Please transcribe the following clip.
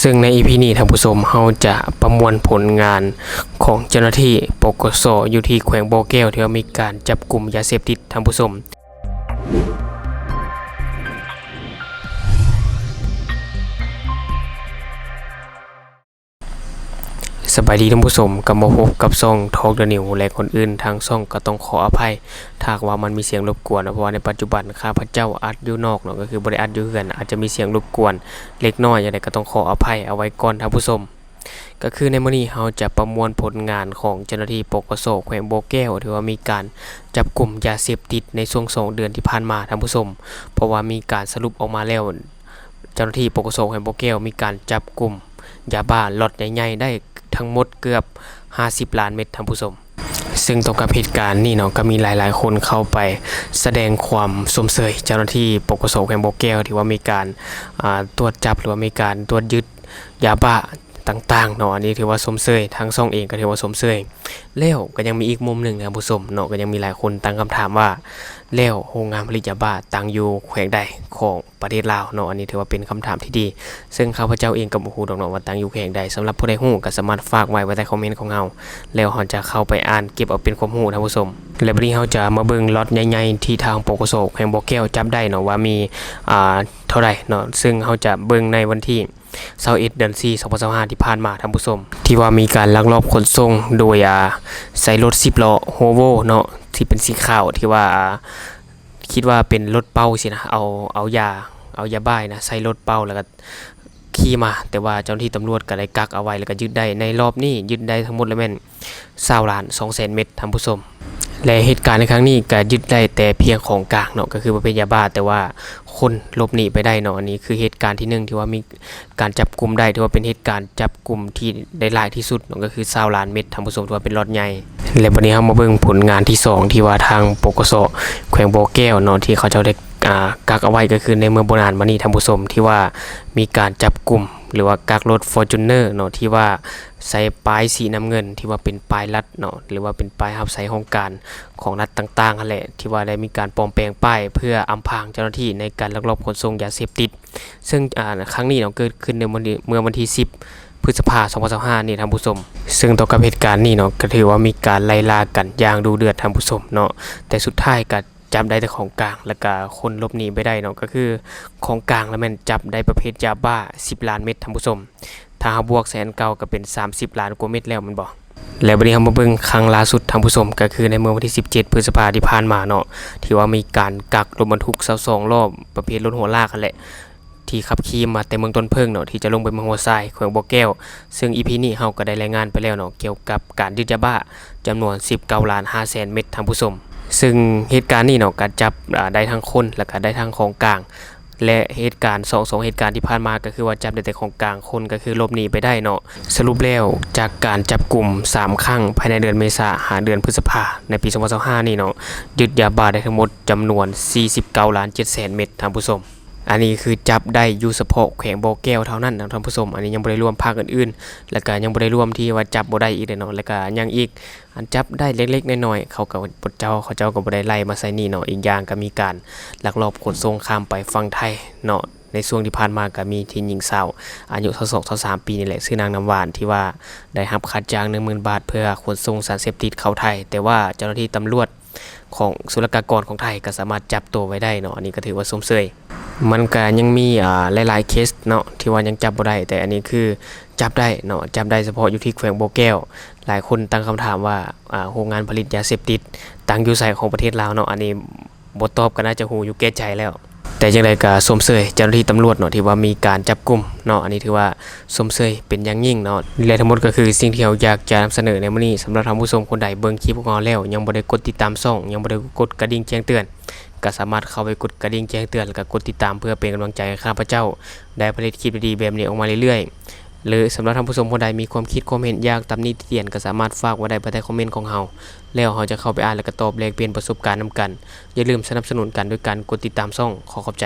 ເຊິ່ງໃນອີພີນີ້ ທ່ານຜູ້ຊົມ ເຮົາຈະປະມວນຜົນງານຂອງເຈົ້າໜ້າທີ່ ປກສ ຢູ່ທີ່ແຂວງບໍ່ແກ້ວ ທີ່ວ່າມີການຈັບກຸມຢາເສບຕິດ ທ່ານຜູ້ຊົມ. ສະບາຍດີທ່ານຜູ້ຊົມ, ກັບມາພົບກັບຊ່ອງ Talk the News ແລະ ກ່ອນອື່ນທາງຊ່ອງກໍຕ້ອງຂໍອະໄພ ຖ້າຫາກວ່າມັນມີສຽງລົບກວນເນາະ, ເພາະວ່າໃນປັດຈຸບັນຂ້າພະເຈົ້າອັດຢູ່ນອກເນາະ, ກໍຄືບໍ່ໄດ້ອັດຢູ່ເຮືອນ, ອາດຈະມີສຽງລົບກວນເລັກນ້ອຍ, ຈັ່ງໃດກໍຕ້ອງຂໍອະໄພເອົາໄວ້ກ່ອນທ່ານຜູ້ຊົມ. ກໍຄືໃນມື້ນີ້ເຮົາຈະປະມວນຜົນງານຂອງເຈົ້າໜ້າທີ່ ປກສ ແຂວງບໍ່ແກ້ວ ທີ່ວ່າມີການຈັບກຸມຢາເສບຕິດໃນຊ່ວງສອງເດືອນທີ່ຜ່ານມາທ່ານຜູ້ຊົມ, ເພາະວ່າມີການສະຫຼຸບອອກມາແລ້ວ ເຈົ້າໜ້າທີ່ ປກສ ແຂວງບໍ່ແກ້ວ ມີການຈັບກຸມຢາບ້າລັອດໃຫຍ່ໆ ໄດ້ທັງໝົດເກືອບຫ້າສິບລ້ານເມັດທ່ານຜູ້ຊົມ. ເຊິ່ງຕໍ່ກັບເຫດການນີ້ເນາະ ກໍມີຫຼາຍໆຄົນເຂົ້າໄປສະແດງຄວາມຊົມເຊີຍເຈົ້າໜ້າທີ່ ປກສ ແຂວງບໍ່ແກ້ວ ທີ່ວ່າມີການ ອ່າ ຕວດຈັບ ຫຼືວ່າມີການຕວດຍຶດຢາບ້າຕ່າງໆເນາະ, ອັນນີ້ຖືວ່າຊົມເຊີຍ, ທາງຊ່ອງເອງກໍຖືວ່າຊົມເຊີຍ. ແລ້ວກໍຍັງມີອີກມຸມໜຶ່ງທ່ານຜູ້ຊົມເນາະ, ກໍຍັງມີຫຼາຍຄົນຕັ້ງຄຳຖາມວ່າ ແລ້ວໂຮງງານຜະລິດຢາບ້າຕັ້ງຢູ່ແຂວງໃດຂອງ ປະເທດລາວເນາະ, ອັນນີ້ຖືວ່າເປັນຄຳຖາມທີ່ດີ, ເຊິ່ງຂ້າພະເຈົ້າເອງກໍບໍ່ຮູ້ດອກເນາະວ່າຕັ້ງຢູ່ແຂວງໃດ. ສຳລັບຜູ້ໃດຮູ້ກໍສາມາດຝາກໄວ້ ໄວ້ໃຕ້ຄອມເມັນຂອງເຮົາ ແລ້ວເຮົາຈະເຂົ້າໄປອ່ານເກັບເອົາເປັນຄວາມຮູ້ທ່ານຜູ້ຊົມ. ແລະ ບັດນີ້ເຮົາຈະມາເບິ່ງລັອດໃຫຍ່ໆທີ່ທາງ ປກສ ແຂວງບໍ່ແກ້ວຈັບໄດ້ເນາະ ວ່າມີ ອ່າ ເທົ່າໃດເນາະ, ເຊິ່ງເຮົາຈະເບິ່ງໃນວັນທີຊາວເອັດ ເດືອນສີ່ ສອງພັນຊາວຫ້າ ທີ່ຜ່ານມາທ່ານຜູ້ຊົມ ທີ່ວ່າມີການລັກລອບຂົນສົ່ງໂດຍ ອ່າ ໃຊ້ລົດສິບລໍ້ ໂຮໂວ ເນາະ ທີ່ເປັນສີຂາວ ທີ່ວ່າ ອ່າ ຄິດວ່າເປັນລົດເປົາຊີ້ນະ, ເອົາ ເອົາຢາ ເອົາຢາບ້ານະໃສ່ລົດເປົາ ແລ້ວກໍຂີ່ມາ, ແຕ່ວ່າເຈົ້າໜ້າທີ່ຕຳຫຼວດກໍໄດ້ກັກເອົາໄວ້ ແລ້ວກໍຍຶດໄດ້. ໃນລອບນີ້ຍຶດໄດ້ທັງໝົດແລ້ວແມ່ນຊາວລ້ານສອງແສນເມັດທ່ານຜູ້ຊົມ. ແລະ ເຫດການໃນຄັ້ງນີ້ກໍຍຶດໄດ້ແຕ່ພຽງຂອງກາງເນາະ, ກໍຄືປະເພດຢາບ້າ, ແຕ່ວ່າຄົນຫຼົບໜີໄປໄດ້ເນາະ. ອັນນີ້ຄືເຫດການທີໜຶ່ງ ທີ່ວ່າມີ ການຈັບກຸມໄດ້ ຖືວ່າເປັນເຫດການຈັບກຸມທີ່ໄດ້ຫຼາຍທີ່ສຸດເນາະ, ກໍຄືຊາວລ້ານເມັດ ທ່ານຜູ້ຊົມ, ຖືວ່າເປັນລັອດໃຫຍ່. ແລະ ບັດນີ້ເຮົາມາເບິ່ງຜົນງານທີສອງ ທີ່ວ່າທາງ ປກສ ແຂວງບໍ່ແກ້ວເນາະ ທີ່ເຂົາເຈົ້າໄດ້ ອ່າ ກັກເອົາໄວ້, ກໍຄືໃນເມື່ອບໍ່ນານມານີ້ ທ່ານຜູ້ຊົມ, ທີ່ວ່າມີການຈັບກຸມ ຫຼືວ່າກັກລົດ Fortuner ເນາະ ທີ່ວ່າໃສ່ປ້າຍສີນ້ຳເງິນ ທີ່ວ່າເປັນປ້າຍລັດເນາະ ຫຼືວ່າເປັນປ້າຍຮັບໃຊ້ຫ້ອງການຂອງລັດຕ່າງໆຫັ້ນແຫຼະ, ທີ່ວ່າໄດ້ມີການປອມແປງປ້າຍເພື່ອອຳພາງເຈົ້າໜ້າທີ່ໃນການລັກລອບຂົນສົ່ງຢາເສບຕິດ. ເຊິ່ງ ອ່າ ຄັ້ງນີ້ເນາະ ເກີດຂຶ້ນໃນວັນທີ ເມື່ອວັນທີສິບ ພຶດສະພາ ສອງພັນຊາວຫ້ານີ້ທ່ານຜູ້ຊົມ. ເຊິ່ງຕໍ່ກັບເຫດການນີ້ເນາະ ກໍຖືວ່າມີການໄລ່ລ່າກັນຢ່າງດຸເດືອດທ່ານຜູ້ຊົມເນາະ, ແຕ່ສຸດທ້າຍກໍຈັບໄດ້ແຕ່ຂອງກາງ ແລ້ວກໍຄົນຫຼົບໜີໄປໄດ້ເນາະ, ກໍຄືຂອງກາງລະແມ່ນຈັບໄດ້ປະເພດຢາບ້າສິບລ້ານເມັດທ່ານຜູ້ຊົມ. ຖ້າເຮົາບວກໃສ່ອັນເກົ່າກໍເປັນສາມສິບລ້ານກວ່າເມັດແລ້ວແມ່ນບໍ່? ແລ້ວບັດນີ້ເຮົາມາເບິ່ງຄັ້ງລ່າສຸດທ່ານຜູ້ຊົມ, ກໍຄືໃນເມື່ອວັນທີສິບເຈັດ ພຶດສະພາທີ່ຜ່ານມາເນາະ, ທີ່ວ່າມີການກັກລົດບັນທຸກຊາວສອງລໍ້ ປະເພດລົດຫົວລາກຫັ້ນແຫຼະ ທີ່ຂັບຂີ່ມາແຕ່ເມືອງຕົ້ນເຜິ້ງເນາະ ທີ່ຈະລົງໄປເມືອງຫົວຊາຍ ແຂວງບໍ່ແກ້ວ. ເຊິ່ງອີພີນີ້ເຮົາກໍໄດ້ລາຍງານໄປແລ້ວເນາະ ກ່ຽວກັບການຍຶດຢາບ້າຈຳນວນສິບເກົ້າລ້ານຫ້າແສນເມັດທ່ານຜູ້ຊົມ. ເຊິ່ງເຫດການນີ້ເນາະ ກໍຈັບ ອ່າ ໄດ້ທັງຄົນ ແລ້ວກໍໄດ້ທັງຂອງກາງ ແລະ ເຫດການສອງ ສອງເຫດການທີ່ຜ່ານມາ ກໍຄືວ່າຈັບໄດ້ແຕ່ຂອງກາງ, ຄົນກໍຄືຫຼົບໜີໄປໄດ້ເນາະ. ສະຫຼຸບແລ້ວ ຈາກການຈັບກຸມສາມຄັ້ງ ພາຍໃນເດືອນເມສາຫາເດືອນພຶດສະພາ ໃນປີສອງພັນຊາວຫ້ານີ້ເນາະ, ຍຶດຢາບ້າໄດ້ທັງໝົດຈຳນວນສີ່ສິບເກົ້າລ້ານເຈັດແສນເມັດທ່ານຜູ້ຊົມ. ອັນນີ້ຄືຈັບໄດ້ຢູ່ສະເພາະແຂວງບໍ່ແກ້ວເທົ່ານັ້ນນະທ່ານຜູ້ຊົມ, ອັນນີ້ຍັງບໍ່ໄດ້ລວມພາກອື່ນໆ ແລ້ວກະຍັງບໍ່ໄດ້ລວມທີ່ວ່າຈັບບໍ່ໄດ້ອີກເດ້ເນາະ, ແລ້ວກະຍັງອີກ ອັນຈັບໄດ້ເລັກໆນ້ອຍໆ ເຂົາກໍ ເຂົາເຈົ້າ ເຂົາເຈົ້າກໍບໍ່ໄດ້ໄລ່ມາໃສ່ນີ້ເນາະ. ອີກຢ່າງກໍມີການລັກລອບຂົນສົ່ງຂ້າມໄປຝັ່ງໄທເນາະ, ໃນຊ່ວງທີ່ຜ່ານມາກໍມີທີ່ຍິງສາວອາຍຸຊາວສອງ ຊາວສາມປີນີ້ແຫຼະ ຊື່ນາງນ້ຳຫວານ ທີ່ວ່າໄດ້ຮັບຄ່າຈ້າງໜຶ່ງໝື່ນບາດ ເພື່ອຂົນສົ່ງສານເສບຕິດເຂົ້າໄທ, ແຕ່ວ່າເຈົ້າໜ້າທີ່ຕຳຫຼວດ ຂອງສຸລະກາກອນຂອງໄທກໍສາມາດຈັບຕົວໄວ້ໄດ້ເນາະ, ອັນນີ້ກໍຖືວ່າຊົມເຊີຍ. ມັນກໍຍັງມີ ອ່າ ຫຼາຍໆເຄສເນາະ ທີ່ວ່າຍັງຈັບບໍ່ໄດ້, ແຕ່ອັນນີ້ຄືຈັບໄດ້ເນາະ, ຈັບໄດ້ສະເພາະຢູ່ທີ່ແຂວງບໍ່ແກ້ວ. ຫຼາຍຄົນຕັ້ງຄຳຖາມວ່າ ອ່າ ໂຮງງານຜະລິດຢາເສບຕິດຕັ້ງຢູ່ໃສຂອງປະເທດລາວເນາະ, ອັນນີ້ບໍ່ຕອບກໍໜ້າຈະຮູ້ຢູ່ແກ່ໃຈແລ້ວ. ແຕ່ຈັ່ງໃດກໍຊົມເຊີຍເຈົ້າໜ້າທີ່ຕຳຫຼວດເນາະ ທີ່ວ່າມີການຈັບກຸມເນາະ, ອັນນີ້ຖືວ່າຊົມເຊີຍເປັນຢ່າງຍິ່ງເນາະ. ແລະ ທັງໝົດກໍຄືສິ່ງທີ່ເຮົາຢາກຈະນຳສະເໜີໃນມື້ນີ້. ສຳລັບທ່ານຜູ້ຊົມຄົນໃດເບິ່ງຄລິບຂອງເຮົາແລ້ວ ຍັງບໍ່ໄດ້ກົດຕິດຕາມຊ່ອງ, ຍັງບໍ່ໄດ້ກົດກະດິ່ງແຈ້ງເຕືອນ, ກໍສາມາດເຂົ້າໄປກົດກະດິ່ງແຈ້ງເຕືອນ ແລະ ກົດຕິດຕາມ ເພື່ອເປັນກຳລັງໃຈໃຫ້ຂ້າພະເຈົ້າໄດ້ຜະລິດຄລິບດີໆແບບນີ້ອອກມາເລື້ອຍໆ. ຫຼື ສຳລັບທ່ານຜູ້ຊົມຄົນໃດມີຄວາມຄິດຄວາມເຫັນ ຢາກຕຳໜິຕິຕຽນ ກໍສາມາດຝາກໄວ້ໄດ້ພາຍໃຕ້ຄອມເມັນຂອງເຮົາ, ແລ້ວເຮົາຈະເຂົ້າໄປອ່ານ ແລະ ກໍຕອບແລກປ່ຽນປະສົບການນຳກັນ. ຢ່າລືມສະໜັບສະໜູນກັນໂດຍການກົດຕິດຕາມຊ່ອງ. ຂໍຂອບໃຈ.